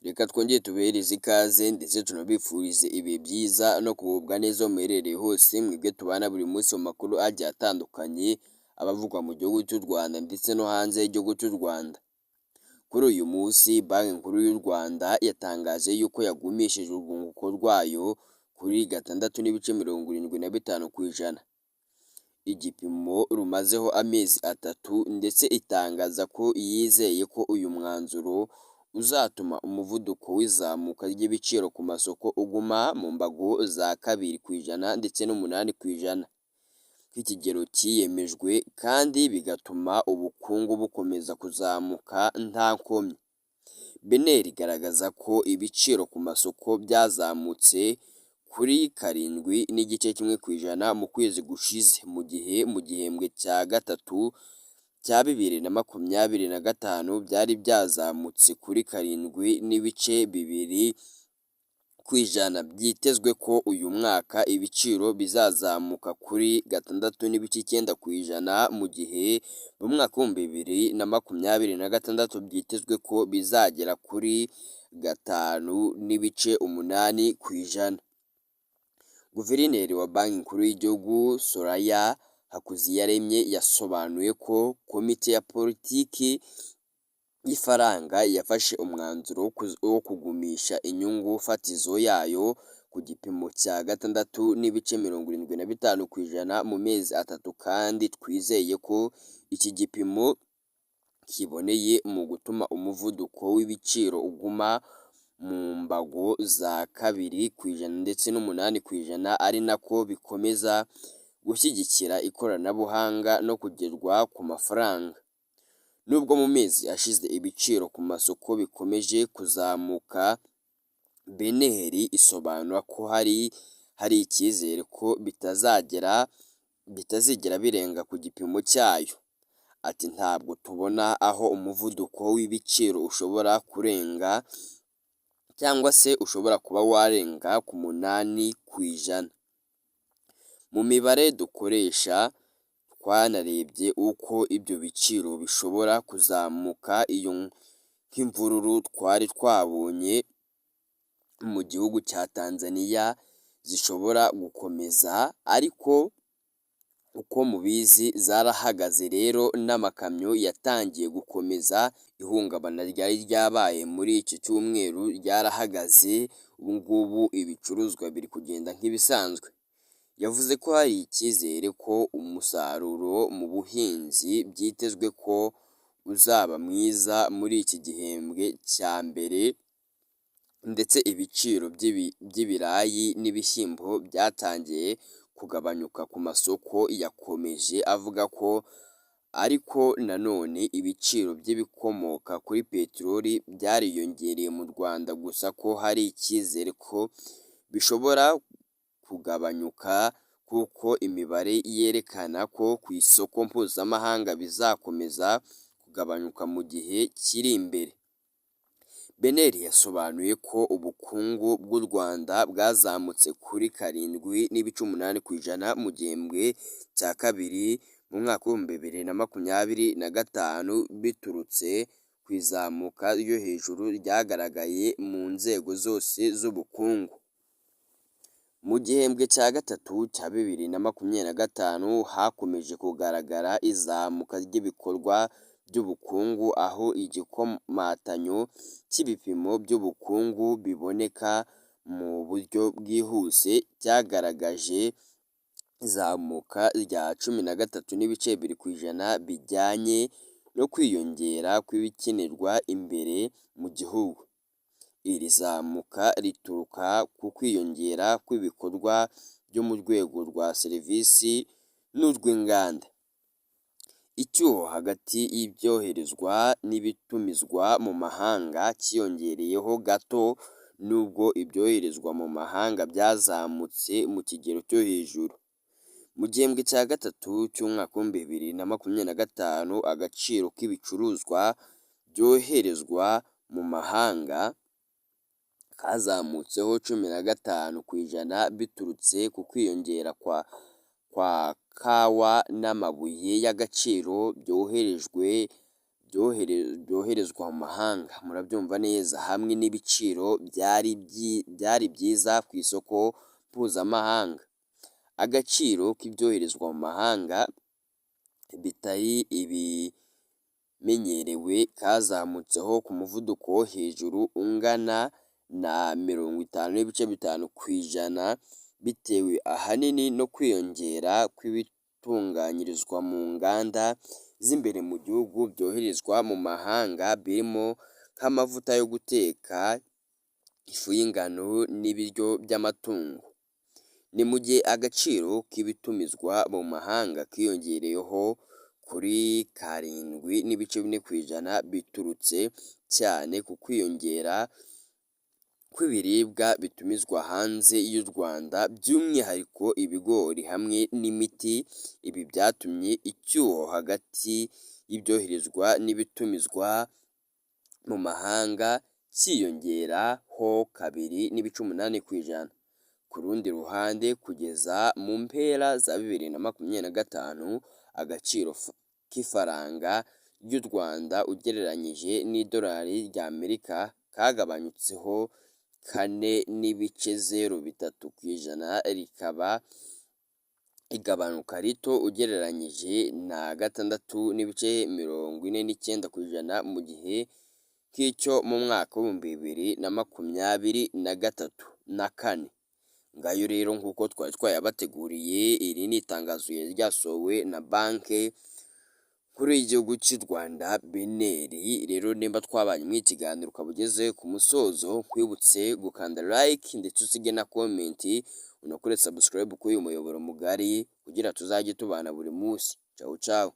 Reka twongere tubahereze ikaze ndetse tunabifurize ibihe byiza no kugubwa neza aho muherereye hose, mwebwe tubana buri munsi mu makuru agiye atandukanye aba avugwa mu gihugu cy'u Rwanda ndetse no hanze y'igihugu cy'u Rwanda. Kuri uyu munsi, Banki Nkuru y'u Rwanda yatangaje yuko yagumishije urwunguko rwayo kuri 6.75%. Igipimo rumazeho amezi 3, ndetse itangaza ko yizeye ko uyu mwanzuro uzatuma umuvuduko w'izamuka ry'ibiciro ku masoko uguma mu mbago za 2% ndetse n'8% nk'ikigero cyiyemejwe, kandi bigatuma ubukungu bukomeza kuzamuka nta nkomyi. BNR igaragaza ko ibiciro ku masoko byazamutse kuri 7.1% mu kwezi gushize, mu gihe mu gihembwe cya gatatu cya 2025 byari byazamutse kuri 7.2%. Byitezwe ko uyu mwaka ibiciro bizazamuka kuri 6.9%, mu gihe mu mwaka wa 2026 byitezwe ko bizagera kuri 5.8%. Guverineri wa Banki Nkuru y'Igihugu, Soraya Hakuziyaremye, yasobanuye ko Komite ya Politiki y'ifaranga yafashe umwanzuro wo kugumisha inyungu fatizo yayo ku gipimo cya 6.75% mu mezi 3, kandi twizeye ko iki gipimo kiboneye mu gutuma umuvuduko w'ibiciro uguma mu mbago za 2% ndetse n'8%, ari nako bikomeza gushyigikira ikoranabuhanga no kugerwa ku mafaranga. Nubwo mu mezi ashize ibiciro ku masoko bikomeje kuzamuka, BNR isobanura ko hari icyizere ko bitazigera birenga ku gipimo cyayo. Ati: "Ntabwo tubona aho umuvuduko w'ibiciro ushobora kurenga cyangwa se ushobora kuba warenga ku 8%. Mu mibare dukoresha twanarebye uko ibyo biciro bishobora kuzamuka iyo nk'imvururu twari twabonye mu gihugu cya Tanzania zishobora gukomeza, ariko uko mubizi zarahagaze. Rero n'amakamyo yatangiye gukomeza. Ihungabana ryari ryabaye muri iki cyumweru ryarahagaze, ubu ngubu ibicuruzwa biri kugenda nk'ibisanzwe." Yavuze ko hari icyizere ko umusaruro mu buhinzi byitezwe ko uzaba mwiza muri iki gihembwe cya mbere, ndetse ibiciro by'ibirayi n'ibishyimbo byatangiye kugabanyuka ku masoko. Yakomeje avuga ko ariko nanone ibiciro by'ibikomoka kuri peteroli byariyongereye mu Rwanda, gusa ko hari icyizere ko bishobora kugabanyuka kuko imibare yerekana ko ku isoko mpuzamahanga bizakomeza kugabanyuka mu gihe kiri imbere. BNR yasobanuye ko ubukungu bw'u Rwanda bwazamutse kuri 7.8% mu gihembwe cya kabiri mu mwaka wa 2025, biturutse ku izamuka ryo hejuru ryagaragaye mu nzego zose z'ubukungu. Mu gihembwe cya gatatu cya 2025 hakomeje kugaragara izamuka ry'ibikorwa by'ubukungu, aho igikomatanyo cy'ibipimo by'ubukungu biboneka mu buryo bwihuse cyagaragaje izamuka rya 13.2%, bijyanye no kwiyongera kw'ibikenerwa imbere mu gihugu. Iri zamuka rituruka ku kwiyongera kw'ibikorwa byo mu rwego rwa serivisi n'urw'inganda. Icyuho hagati y'ibyoherezwa n'ibitumizwa mu mahanga cyiyongereyeho gato, nubwo ibyoherezwa mu mahanga byazamutse mu kigero cyo hejuru. Mu gihembwe cya gatatu cy'umwaka wa 2025, agaciro k'ibicuruzwa byoherezwa mu mahanga kazamutseho 15% biturutse ku kwiyongera kwa kawa n'amabuye y'agaciro byoherejwe. byoherezwa mu mahanga, murabyumva neza, hamwe n'ibiciro byari byiza ku isoko mpuzamahanga. Agaciro k'ibyoherezwa mu mahanga bitari ibimenyerewe kazamutseho ku muvuduko wo hejuru ungana na 50.5%, bitewe ahanini no kwiyongera kw'ibitunganyirizwa mu nganda z'imbere mu gihugu byoherezwa mu mahanga, birimo nk'amavuta yo guteka, ifu y'ingano n'ibiryo by'amatungo. Ni mu gihe agaciro k'ibitumizwa mu mahanga kiyongereyeho kuri 7.4%, biturutse cyane ku kwiyongera kw'ibiribwa bitumizwa hanze y'u Rwanda, by'umwihariko ibigori hamwe n'imiti. Ibi byatumye icyuho hagati y'ibyoherezwa n'ibitumizwa mu mahanga cyiyongeraho 2.8%. Ku rundi ruhande, kugeza mu mpera za 2025, agaciro k'ifaranga ry'u Rwanda ugereranyije n'idolari ry'Amerika kagabanyutseho 4.03%, rikaba igabanuka rito ugereranyije na 6.49% mu gihe nk'icyo mu mwaka w'2023 na kane. Ngayo rero nk'uko twari twayabateguriye, iri ni itangazo ryasohowe na Banki Nkuru y'igihugu cy'u Rwanda, BNR. Rero nimba twabanye muri iki kiganiro ukaba ugeze ku musozo, nkwibutse gukanda like ndetse usige na comment, unakore subscribe kuri uyu muyoboro mugari kugira tuzajye tubana buri munsi. Cawu cawu.